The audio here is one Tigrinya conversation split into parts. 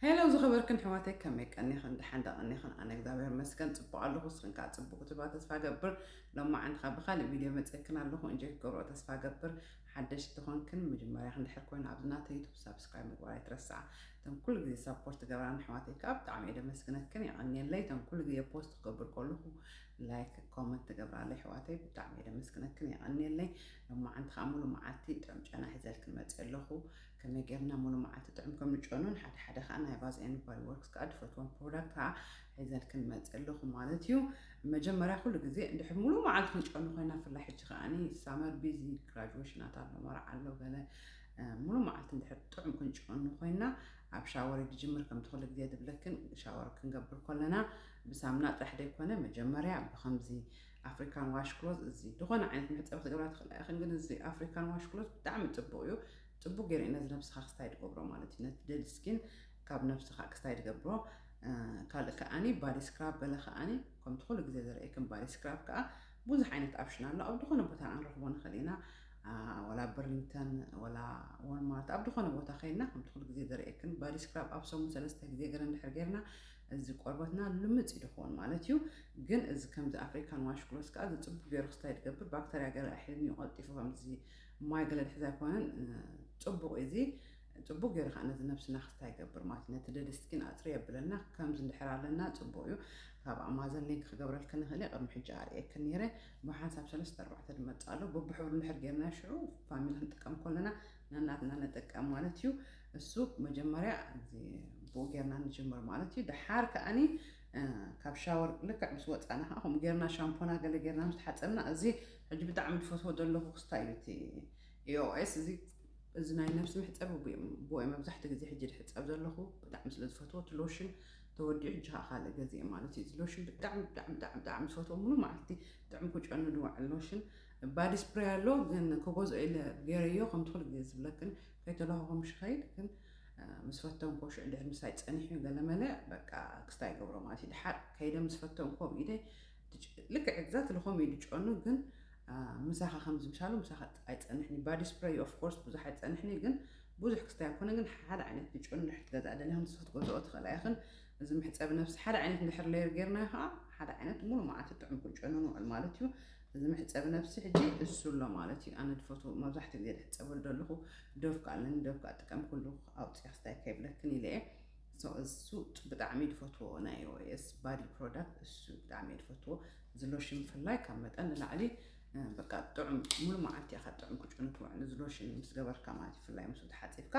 ሄሎ ዝኸበርክን ኣሕዋተይ፣ ከመይ ቀኒኽን? ደሓን ዶ ቀኒኽን? ኣነ እግዚኣብሔር ይመስገን ጽቡቕ ኣለኹ። ንስኽን ከኣ ጽቡቕ ክትብላ ተስፋ ገብር። ሎማዓንቲ ከኣ ብኻልእ ቪድዮ መጺኤክን ኣለኹ። እንጆይ ክትገብርኦ ተስፋ ገብር። ሓደሽቲ ዝኾንክን መጀመርያኽን እንድሕር ኮይኑ ኣብዚ ናተይ ዩቱብ ሳብስክራይብ ምግባር ኣይትረስዓ። እተን ኩሉ ግዜ ሳፖርት ትገብራን ኣሕዋተይ ከኣ ብጣዕሚ እየ ደመስግነክን፣ የቐንየለይ። እተን ኩሉ ግዜ ፖስት ክገብር ከለኹ ላይክ፣ ኮመንት ትገብራለይ ኣሕዋተይ ብጣዕሚ እየ ደመስግነክን፣ የቐንየለይ። ሎማዓንቲ ከኣ ሙሉ መዓልቲ ጥዑም ጨና ሒዘልክን መጺአ ኣለኹ። ከመይ ጌርና ሙሉ መዓልቲ ጥዑም ከም ንጨኑ፣ ሓደ ሓደ ከኣ ናይ ባዝ ኤንድ ባዲ ወርክስ ከኣ ዝፈትዎም ፕሮዳክት ከኣ ሒዘልክን መጺአ ኣለኹ ማለት እዩ። መጀመርያ ኩሉ ግዜ እንድሕር ሙሉ መዓልቲ ክንጨኑ ኮይና፣ ብፍላይ ሕጂ ከኣኒ ሳመር ቢዚ ግራጁዌሽናት ኣሎ፣ መርዓ ኣሎ፣ ገለ፣ እ፣ ሙሉ መዓልቲ እንድሕር ጥዑም ክንጨኑ ኮይና፣ ኣብ ሻወር እዩ ዝጅምር። ከምቲ ኩሉ ግዜ ዝብለክን ሻወር ክንገብር ከለና ብሳምና ጥራሕ ዘይኮነ መጀመርያ ብከምዚ ኣፍሪካን ዋሽ ክሎዝ፣ እዚ ዝኾነ ዓይነት መሕጸቢ ክትገብራ ትኽእላ ኢኽን፣ ግን እዚ ኣፍሪካን ዋሽ ክሎዝ ብጣዕሚ ጽቡቕ እዩ። ጽቡቕ ገይሩ እዩ ነዚ ነብስኻ ክስታይ ዝገብሮ ማለት እዩ። ነቲ ደድ ስኪን ካብ ነብስኻ ክስታይ ዝገብሮ። እ፣ ካልእ ከኣኒ ባዲ ስክራብ፣ ገለ ከኣኒ ከምቲ ኩሉ ግዜ ዘርእየክን ባዲ ስክራብ ከኣ ብዙሕ ዓይነት ኣፕሽን ኣሎ። ኣብ ዝኾነ ቦታ ንረኽቦ ንኽእል ኢና። አ፣ ወላ በርሊንግተን ወላ ዋልማርት ኣብ ዝኾነ ቦታ ከይድና ከምቲ ኩሉ ግዜ ዘርእየክን ባዲ ስክራብ ኣብ ሰሙን ሰለስተ ግዜ ገለ እንድሕር ጌርና እዚ ቆርበትና ልምጽ እዩ ዝኸውን ማለት እዩ። ግን እዚ ከምዚ ኣፍሪካን ዋሽ ክሎዝ ከኣ እዚ ጽቡቕ ገይሩ ክስታይ ዝገብር፣ ባክተርያ ገለ ኣይሕዝን እዩ ቀልጢፉ፣ ከምዚ ማይ ገለ ዝሕዝ ኣይኮነን። እ፣ ጽቡቕ እዩ እዚ። ጽቡቕ ገይሩ ከኣ ነዚ ነብስና ክስታይ ይገብር ማለት እዩ። ነቲ ደድ ስኪን ኣጽሪ የብለና። ከምዚ እንድሕር ኣለና ጽቡቕ እዩ። ካብ ኣማዘን ሊንክ ክገብረልክን ንኽእል እየ። ቅድሚ ሕጂ ኣርእየክን ነይረ። ብሓንሳብ ሰለስተ ኣርባዕተ ዝመጽእ ኣሎ። በብሕብሩ እንድሕር ጌርና ሽዑ ፋሚሊ ክንጥቀም ከለና ነናትና ንጥቀም ማለት እዩ። እሱ መጀመርያ እዚ ብኡ ጌርና ንጅምር ማለት እዩ። ደሓር ከኣኒ፣ እ፣ ካብ ሻወር ልክዕ ምስ ወጻና ከኣ ከምኡ ጌርና ሻምፖና ገለ ጌርና ምስ ተሓጸብና፣ እዚ ሕጂ ብጣዕሚ ዝፈትዎ ዘለኹ ክስታይ እዩ እቲ ኤ ኦ ኤስ። እዚ፣ እዚ ናይ ነብሲ መሕጸቢ ብኡ፣ ብኡ እየ መብዛሕትኡ ግዜ ሕጂ ዝሕጸብ ዘለኹ። ብጣዕሚ ስለ ዝፈትዎ እቲ ሎሽን ተወዲኡ ሕጂ ከኣ ካልእ ገዚኤ ማለት እዩ። እዚ ሎሽን ብጣዕሚ፣ ብጣዕሚ፣ ብጣዕሚ፣ ብጣዕሚ ዝፈትዎ፣ ሙሉ መዓልቲ ጥዑም ክጨኑ ዝውዕል ሎሽን። ባዲ ስፕሬይ ኣሎ፣ ግን ክገዝኦ ኢለ ገይረዮ፣ ከምቲ ኩሉ ግዜ ዝብለክን ከይተለኹኹ ምሽ ኸይድ፣ ግን፣ እ፣ ምስ ፈተንኮ ሽዑ ድሕሪ ምሳይ ጸኒሑ ገለመለ፣ በቃ ክስታይ ይገብሮ ማለት እዩ። ድሓር ከይደ ምስ ፈተንኮ ብኢደይ ትጭ-፣ ልክዕ ኤግዛክትሊ ከምኡ እዩ ዝጨኑ፣ ግን፣ እ፣ ምሳኻ ከምዚ ምሻሉ ምሳኻ ኣይጸንሕን እዩ። ባዲ ስፕሬይ ኦፍ ኮርስ ብዙሕ ኣይጸንሕን እዩ፣ ግን ብዙሕ ክስታይ ኣይኮነ፣ ግን ሓደ ዓይነት ዝጨኑ ድሕር ክትገዝኣ ደሊኻ ንስኺ ክትገዝኦ ትኽእላ ኢኽን። እዚ መሕጸቢ ነብሲ ሓደ ዓይነት እንድሕር ሌየር ጌርናዮ ከኣ ሓደ ዓይነት ሙሉ መዓልቲ ጥዑም ክንጨኑ ንውዕል ማለት እዩ። እዚ መሕጸቢ ነብሲ ሕጂ እሱ ኣሎ ማለት እዩ። ኣነ ዝፈትዎ መብዛሕትኡ ግዜ ዝሕጸበሉ ዘለኹ ዶቭ ከኣ ኣለኒ፣ ዶቭ ከኣ እጥቀም፣ ኩሉ ኣውጽኣ ክስታይ ከይብለክን ኢለ እየ። ሶ እሱ ብጣዕሚ ዝፈትዎ ናይ ኦ ኤስ ባዲ ፕሮዳክት እሱ ብጣዕሚ እየ ዝፈትዎ። እዚ ሎሽን ብፍላይ ካብ መጠን ንላዕሊ፣ እ፣ በቃ ጥዑም፣ ሙሉ መዓልቲ ኢኻ ጥዑም ክጭኑ ትውዕል፣ እዚ ሎሽን ምስ ገበርካ ማለት እዩ፣ ብፍላይ ምስኡ ተሓጺብካ።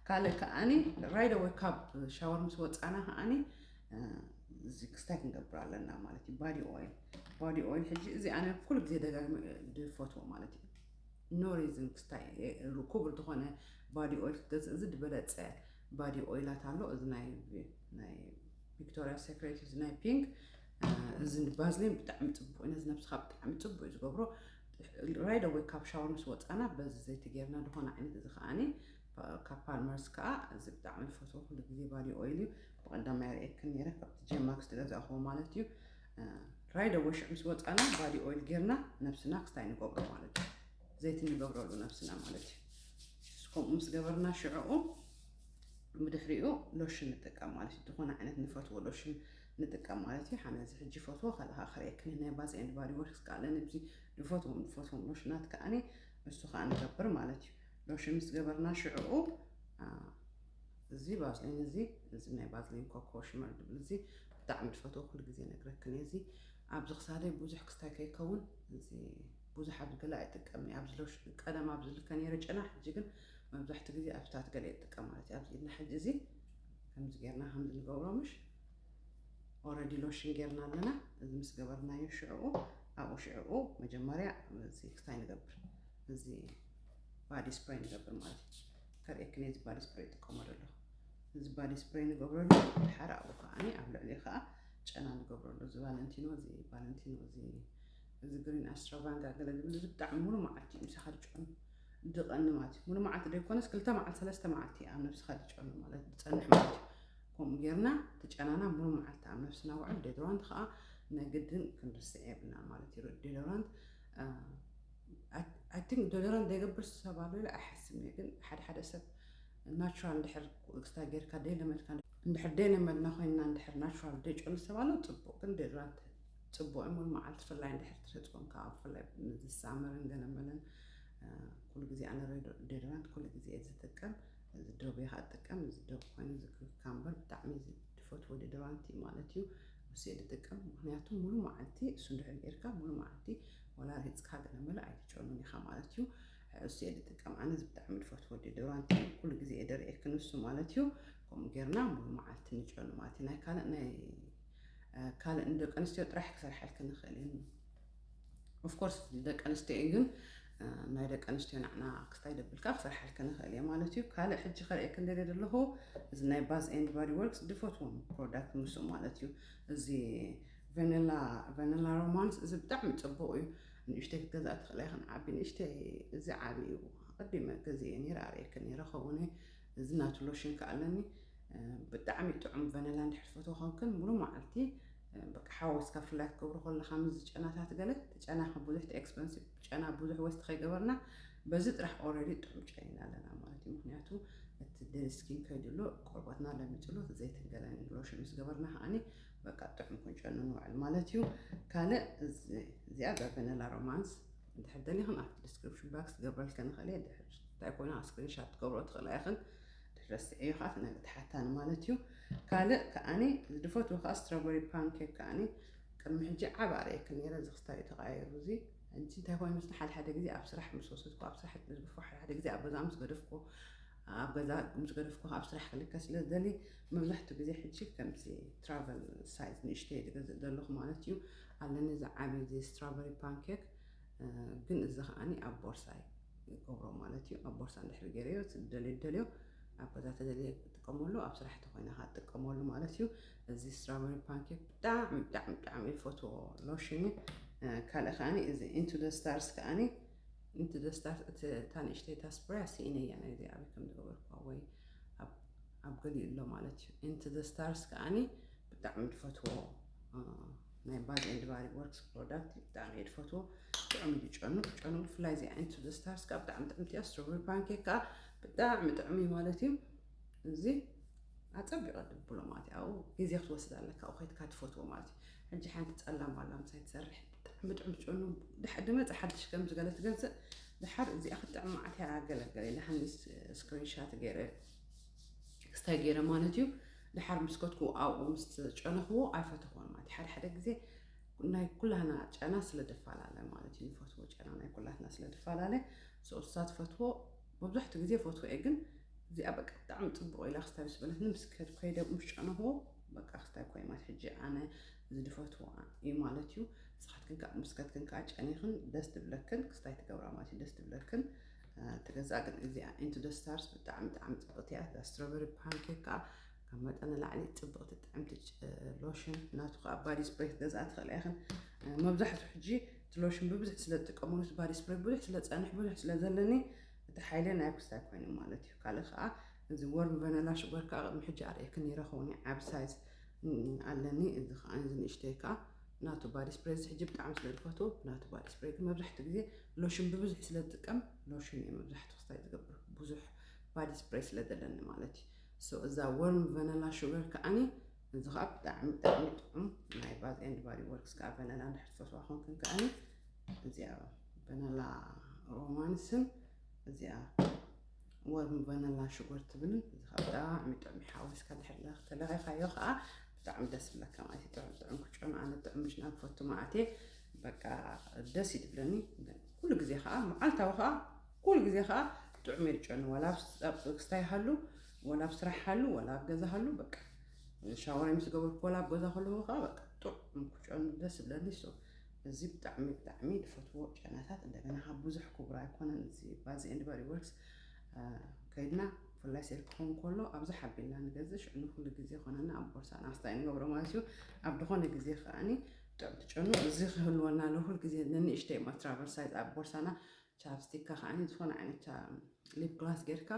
ካልእ ከኣኒ ራይት ኣወይ ካብ ሻወር ምስ ወጻና ከኣኒ፣ እ፣ እዚ ክስታይ ክንገብር ኣለና ማለት እዩ። ባዲ ኦይል፣ ባዲ ኦይል ሕጂ እዚ ኣነ ኩሉ ግዜ ደጋግመ ዝፈትዎ ማለት እዩ። ኖ ሪዝን ክስታይ ርኩብል ዝኾነ ባዲ ኦይል ክትገዝእ፣ እዚ ዝበለጸ ባዲ ኦይላት ኣሎ። እዚ ናይ፣ ናይ ቪክቶሪያ ሴክሬት፣ እዚ ናይ ፒንክ፣ እ፣ እዚ ባዝሊን ብጣዕሚ ጽቡቕ እዩ። ነዚ ነብስኻ ብጣዕሚ ጽቡቕ እዩ ዝገብሮ። ራይት ኣወይ ካብ ሻወር ምስ ወጻና በዚ ዘይቲ ጌርና ዝኾነ ዓይነት፣ እዚ ከኣኒ ካብ ፓልመርስ ከኣ እዚ ብጣዕሚ ዝፈትዎ ኩሉ ግዜ ባዲ ኦይል እዩ። ብቐዳማይ ርእየክን ነይረ ካብቲ ጄማክስ ዝገዛእኹዎ ማለት እዩ። እ፣ ራይት ኣወይ ሽዑ ምስ ወጻና ባዲ ኦይል ጌርና ነብስና ክስታይ ንገብሮ ማለት እዩ። ዘይቲ ንገብረሉ ነብስና ማለት እዩ። እሱ ከምኡ ምስ ገበርና ሽዕኡ ብድሕሪኡ ሎሽን ንጥቀም ማለት እዩ። ዝኾነ ዓይነት ንፈትዎ ሎሽን ንጥቀም ማለት እዩ። ሓነ እዚ ሕጂ ፈትዎ ካልእ ከኣ ክርእየክን ናይ ባዝ ኤንድ ባዲ ወርክስ ከኣ ኣለኒ፣ እዚ ንፈትዎም፣ ንፈትዎም ሎሽናት ከኣኒ እሱ ከኣ ንገብር ማለት እዩ። ሎሽን ምስ ገበርና ሽዕኡ፣ አ፣ እዚ ባዝሊን እዚ፣ እዚ ናይ ባዝሊን ኮኮ ሽመር ዝብል እዚ ብጣዕሚ ዝፈትዎ፣ ኩሉ ግዜ ነግረክን እየ። እዚ ኣብዚ ክሳደይ ብዙሕ ክስታይ ከይከውን፣ እዚ ብዙሕ ኣብዚ ገለ ኣይጥቀምን እየ። ኣብዚ ሎሽን ቀደም ኣብዚ ልከ ነይረ ጨና፣ ሕጂ ግን መብዛሕትኡ ግዜ ኣብታት ገለ ይጥቀም ማለት እዩ። ኣብዚ ኢድና ሕጂ እዚ ከምዚ ጌርና ከምዚ ንገብሮ ምሽ ኦረዲ ሎሽን ጌርና ኣለና። እዚ ምስ ገበርናዮ ሽዕኡ፣ ኣብኡ ሽዕኡ መጀመርያ እዚ ክስታይ ንገብር፣ እዚ ባዲ ስፕሬይ ንገብር ማለት እዩ። ከርእየክን እዚ ባዲ ስፕሬይ ይጥቀሞ ዘለኹ። እዚ ባዲ ስፕሬይ ንገብረሉ፣ ድሓር ኣብኡ ከዓኒ ኣብ ልዕሊ ከኣ ጨና ንገብረሉ። እዚ ቫለንቲኖ፣ እዚ ቫለንቲኖ፣ እዚ፣ እዚ ግሪን ኣስትራቫንጋ ገለ ዝብል፣ እዚ ብጣዕሚ ሙሉ መዓልቲ እዩ ምሳኻ ዝጨኑ። ድቐኒ ማለት እዩ። ሙሉ መዓልቲ ዘይኮነስ ክልተ መዓልቲ፣ ሰለስተ መዓልቲ ኣብ ነብስኻ ዝጨኑ ማለት፣ ዝጸንሕ ማለት እዩ። ከምኡ ጌርና እቲ ጨናና ሙሉ መዓልቲ ኣብ ነብስና ውዕል። ዴድራንት ከኣ ናይ ግድን ክንርስዕ የብልና ማለት እዩ። ዴዶራንት፣ አ፣ ኣይ፣ ኣይ ቲንክ ዶደራንት ዘይገብር ሰብ ኣሎ ኢለ ኣይሓስብን እየ፣ ግን ሓደ ሓደ ሰብ ናቹራል እንድሕር ክስታይ ጌርካ ደይለመድካ እንድሕር ደይለመድና ኮይንና፣ እንድሕር ናቹራል ደይጨኑ ዝተባለ ጽቡቕ፣ ግን ዴድራንት ጽቡቕ እዩ። ሙሉ መዓልቲ፣ ብፍላይ እንድሕር ትረጽ ኮንካ፣ ብፍላይ ምስዚ ሳመርን ገለመለን፣ እ፣ ኩሉ ግዜ ኣነ ሬዶ-፣ ዴድራንት ኩሉ ግዜ እየ ዝጥቀም። እዚ ዶብ እየ ከዓ እጥቀም። እዚ ዶብ ኮይኑ፣ እዚ ኪውካምበር ብጣዕሚ ዝፈትዎ ዴድራንት እዩ ማለት እዩ። እሱ እየ ዝጥቀም፣ ምክንያቱ ሙሉ መዓልቲ እሱ እንድሕር ጌርካ፣ ሙሉ መዓልቲ ወላ ሪሕጽካ ገለመለ ኣይትጨኑን ኢኻ ማለት እዩ። እሱ እየ ዝጥቀም። ኣነ እዚ ብጣዕሚ ዝፈትዎ ዴዶራንት እዩ። ኩሉ ግዜ እየ ደርእየክን እሱ ማለት እዩ። ከምኡ ጌርና ሙሉ መዓልቲ ንጨኑ ማለት እዩ። ናይ ካልእ፣ ናይ፣ እ፣ ካልእ ንደቂ ኣንስትዮ ጥራሕ ክሰርሓልክን ንኽእል እየ። ኦፍኮርስ ደቂ ኣንስትዮ እዩ፣ ግን፣ እ፣ ናይ ደቂ ኣንስትዮ ንዓና ክስታይ ደብልካ ክሰርሓልክን ንኽእል እየ ማለት እዩ። ካልእ ሕጂ ከርእየክን ደልየ ዘለኹ፣ እዚ ናይ ባዝ ኤንድ ባዲ ወርክስ ዝፈትዎም ፕሮዳክት ምስኡ ማለት እዩ። እዚ ቨኒላ፣ ቨኒላ ሮማንስ፣ እዚ ብጣዕሚ ጽቡቕ እዩ። ንእሽተይ ክትገዝኣ ትኽእላ ኢኽን፣ ዓቢ ንእሽተይ፣ እዚ ዓቢ እዩ። ኣቐዲመ ገዚኤ ነይረ፣ ኣርእየክን ነይረ ኸውን። እዚ ናቱ ሎሽን ከኣ ኣለኒ። እ፣ ብጣዕሚ ጥዑም ቨኒላ እንድሕር ትፈትዎ ኮንክን፣ ሙሉ መዓልቲ፣ እ፣ በቃ ሓወስካ፣ ፍላይ ክትገብሮ ከለኻ፣ ምስዚ ጨናታት ገለ፣ እቲ ጨና ከ ብዙሕ፣ እቲ ኤክስፐንሲቭ ጨና ብዙሕ ወስት ከይገበርና፣ በዚ ጥራሕ ኦልሬዲ ጥዑም ጨኒና ኣለና ማለት እዩ። ምክንያቱ እቲ ዴድ ስኪን ከይድሎ ቆርበትና ለሚፅሎ፣ እቲ ዘይትን ገለን ሎሽን ምስ ገበርና ከኣኒ በቃ ጥዑም ክንጨኑ ንውዕል ማለት እዩ። ካልእ እዚ-፣ እዚኣ እዛ ቨኒላ ሮማንስ እንድሕር ደሊኽን ኣብቲ ዲስክሪፕሽን ባክስ ክገብረልከ ንኽእል እየ። ድሕር እንታይ ኮይና ስክሪንሻት ትገብሮ ትኽእላ ኢኽን። ድሕር ረስዒ ኢኻ ትነ-፣ ትሓታኒ ማለት እዩ። ካልእ ከኣኒ ዝፈትዎ ከዓ ስትሮበሪ ፓንኬክ ከኣኒ ቅድሚ ሕጂ ዓብ ኣርእየክ ነይረ፣ እዚ ክስታይ እዩ ተቐያይሩ። እዚ ሕጂ እንታይ ኮይኑ፣ ሓደ ሓደ ግዜ ኣብ ስራሕ ምስ ወሰድኩ፣ ኣብ ስራሕ ትገድፎ፣ ሓደ ሓደ ግዜ ኣብ ገዛ ምስ ገደፍኩ፣ ኣብ ገዛ ምስ ገደፍኩ ኣብ ስራሕ ክልከ ስለ ዝደሊ፣ መብዛሕትኡ ግዜ ሕጂ ከምዚ ትራቨል ሳይዝ ንእሽተይ ዝገዝእ ዘለኹ ማለት እዩ። ኣለኒ እዚ ዓብዪ እዚ ስትራበሪ ፓንኬክ፣ እ፣ ግን እዚ ከኣኒ ኣብ ቦርሳይ ይገብሮ ማለት እዩ። ኣብ ቦርሳ እንድሕር ገይረዮ፣ እቲ ዝደልዮ ዝደልዮ ኣብ ገዛ ተደልየ ክጥቀመሉ፣ ኣብ ስራሕ ተኮይነ ከዓ ትጥቀመሉ ማለት እዩ። እዚ ስትራበሪ ፓንኬክ ብጣዕሚ፣ ብጣዕሚ፣ ብጣዕሚ ዝፈትዎ ሎሽን እዩ። እ፣ ካልእ ከኣኒ እዚ ኢንቱ ደ ስታርስ ከኣኒ፣ ኢንቱ ደ ስታርስ፣ እቲ፣ እታ ንእሽተይ እታ ስፕሬያ ስኢነያ፣ ናይዚ ኣበይ ከም ዝገበርኩዋ ወይ ኣብ፣ ኣብ ገሊኡ ኣሎ ማለት እዩ። ኢንቱ ደ ስታርስ ከኣኒ ብጣዕሚ ዝፈትዎ፣ እ፣ ናይ ባዝ ኤንድ ባዲ ወርክስ ፕሮዳክት ብጣዕሚ እየ ዝፈትዎ። ጥዑም እዩ ዝጨኑ፣ ክጨኑ፣ ብፍላይ እዚኣ ኢንቱ ደ ስታርስ ከዓ ብጣዕሚ ጥዕምቲ እያ። ስትሮበሪ ፓንኬክ ከዓ ብጣዕሚ ጥዑም እዩ ማለት እዩ። እዚ ኣጸቢቐ ድብሎ ማለት እዩ። ኣብኡ ግዜ ክትወስድ ኣለካ፣ ኣብኡ ከይድካ ትፈትዎ ማለት እዩ። ሕጂ ሓንቲ ጸላም ኣላ ምሳይ ትሰርሕ፣ ብጣዕሚ ጥዑም ትጨኑ። ድሓ-፣ ድመጽእ ሓድሽ ከምዚ ገለ ትገዝእ፣ ድሓር እዚኣ ክትጥዕም መዓት እያ፣ ገለ ገለ ኢላ፣ ሓንቲ ስክሪንሻት ገይረ፣ ክስታይ ገይረ ማለት እዩ። ድሓር ምስ ከድኩ ኣብኡ ምስ ጨነኽዎ ኣይፈተኽዎን ማለት እዩ። ሓደ ሓደ ግዜ ናይ ኩላህና ጨና ስለ ደፈላለ ማለት እዩ፣ ንፈትዎ ጨና ናይ ኩላትና ስለ ደፈላለ፣ so እሳ ትፈትዎ፣ መብዛሕትኡ ግዜ ፈትዎ እየ፣ ግን እዚኣ በቃ ብጣዕሚ ጽቡቕ ኢላ ክስታይ ምስ በለትኒ፣ ምስ ከድ-፣ ከይደ ምስ ጨነኽዎ በቃ ክስታይ ኮይ ማለት። ሕጂ ኣነ እዚ ዝፈትዎ እዩ ማለት እዩ። ንስኻትክን ከኣ ምስ ከድክን ከኣ ጨኒኽን ደስ ትብለክን ክስታይ ትገብራ ማለት እዩ፣ ደስ ትብለክን፣ እ፣ ትገዝኣ። ግን እዚኣ ኢንቱ ደ ስታርስ ብጣዕሚ፣ ብጣዕሚ ጽብቕቲ እያ። እዛ ስትሮበሪ ፓንኬክ ከኣ ካብ መጠን ንላዕሊ ጽብቕቲ ጥዕምቲ ጭ-፣ ሎሽን። ናቱ ከኣ ባዲ ስፕሬይ ክትገዝኣ ትኽእላ ኢኽን። እ፣ መብዛሕትኡ ሕጂ እቲ ሎሽን ብብዝሒ ስለ ዝጥቀመሉ፣ እቲ ባዲ ስፕሬይ ብዙሕ ስለ ዝጸንሕ፣ ብዙሕ ስለ ዘለኒ፣ እቲ ሓይለ ናይ ክስታይ ኮይኑ ማለት እዩ። ካልእ ከኣ እዚ ወርም ቨነላ ሽገር ከኣ ቅድሚ ሕጂ ኣርእየክን ነይረ ኸውን፣ ዓቢ ሳይዝ፣ እ፣ ኣለኒ። እዚ ከኣ እዚ ንእሽተይ ከኣ ናቱ ባዲ ስፕሬይ፣ እዚ ሕጂ ብጣዕሚ ስለ ዝፈትዎ፣ ናቱ ባዲ ስፕሬይ። ግን መብዛሕትኡ ግዜ ሎሽን ብብዝሒ ስለ ዝጥቀም፣ ሎሽን እየ መብዛሕትኡ ክስታይ ዝገብር፣ ብዙሕ ባዲ ስፕሬይ ስለ ዘለኒ ማለት እዩ። So እዛ ወርም ቨነላ ሹገር ከኣኒ፣ እዚ ከኣ ብጣዕሚ፣ ብጣዕሚ ጥዑም ናይ ባዝ ኤንድ ባዲ ወርክስ ከኣ ቨነላ እንድሕር ትፈትዋ ኮንክን ከኣኒ፣ እዚኣ ቨነላ ሮማንስን እዚኣ ወርም ቨነላ ሽጎር ትብልን፣ እዚ ከኣ ብጣዕሚ ጥዑም እዩ። ሓዊስካ ድሕር ተለኺኻዮ ከኣ ብጣዕሚ ደስ ይብለካ ማለት እዩ። ጥዑም ጥዑም ክጨኑ፣ ኣነ ጥዑም ምሽና ክፈቱ ማለት እየ። በቃ ደስ እዩ ዝብለኒ። ኩሉ ግዜ ከኣ፣ መዓልታዊ ከኣ፣ ኩሉ ግዜ ከኣ ጥዑም እየ ዝጨኑ። ዋላ ኣብ ስ-፣ ኣብ ክስታይ ሃሉ፣ ዋላ ኣብ ስራሕ ሃሉ፣ ዋላ ኣብ ገዛ ሃሉ፣ በቃ ሻወር ምስ ገበርኩ፣ ዋላ ኣብ ገዛ ከለኹ ከኣ በቃ ጥዑም ክጨኑ ደስ ይብለኒ። So እዚ ብጣዕሚ፣ ብጣዕሚ ዝፈትዎ ጨናታት፣ እንደገና ካብ ብዙሕ ክቡር ኣይኮነን። እዚ ባዝ ኤንድ ባዲ ወርክስ፣ እ፣ ከይድና ብፍላይ ሴል ክኸውን ከሎ ኣብዚ ሓቢልና ንገዝእ፣ ሽዑ ንኩሉ ግዜ ይኾነና፣ ኣብ ቦርሳና ክስታይ ንገብሮ ማለት እዩ። ኣብ ዝኾነ ግዜ ከኣኒ ጥዑም ትጨኑ፣ እዚ ክህልወና ንኩሉ ግዜ፣ ንንእሽተይ እሞ ትራቨል ሳይዝ ኣብ ቦርሳና፣ ቻፕስቲክካ ከኣኒ ዝኾነ ዓይነት ቻ-፣ ሊፕ ግላስ ጌርካ፣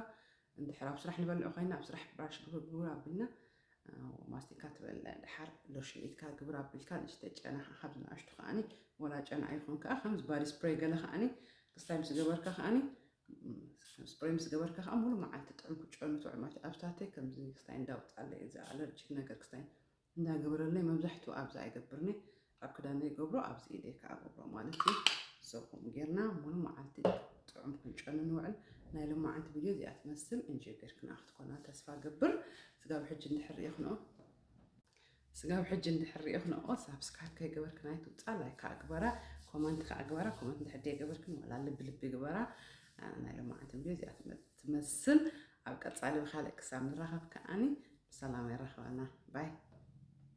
እንድሕር ኣብ ስራሕ ንበልዕ ኮይና፣ ኣብ ስራሕ ብራሽ ግብር ግብር ኣቢልና፣ እ፣ ማስቲካ ትበልዕ፣ ድሓር ሎሽን ኢድካ ግብር ኣቢልካ፣ ንእሽተይ ጨና ካብ ዝንኣሽቱ ከኣኒ፣ ወላ ጨና ኣይኹን ከኣ፣ ከምዚ ባዲ ስፕሬይ ገለ ከኣኒ፣ ክስታይ ምስ ገበርካ ከኣኒ፣ ም፣ ስፕሬይ ምስ ገበርካ ከዓ ሙሉ መዓልቲ ጥዑም ክጨኑ ትውዕል ማለት እዩ። ኣብታተይ ከምዚ ክስታይ እንዳውጣለይ እዚ ኣለርጂክ ነገር ክስታይ እንዳገበረለይ መብዛሕትኡ ኣብዚ ኣይገብርኒ። ኣብ ክዳነይ ይገብሮ፣ ኣብዚ ኢደይ ከዓ ገብሮ ማለት እዩ። So ከምኡ ጌርና ሙሉ መዓልቲ ጥዑም ክንጨኑ ንውዕል። ናይ ሎማዓንቲ ቪድዮ እዚኣ ትመስል። እንጆይ ጌርክና ክትኮና ተስፋ ገብር። ስጋብ ሕጂ እንድሕር ሪኢኽንኦ ስጋብ ሕጂ እንድሕር ሪኢኽንኦ ሳብስክራይብ ከይገበርክን ኣይትውፃ። ላይክ ከዓ ግበራ፣ ኮመንት ከዓ ግበራ። ኮመንት እንድሕር ዘይገበርክን ዋላ ልቢ ልቢ ግበራ። ናይ ሎማዓንቲ ቪድዮ እዚኣ ትመስል። ኣብ ቀፃሊ ብካልእ ክሳብ ንራኸብ ከዓኒ ብሰላም የራኽበና። ባይ።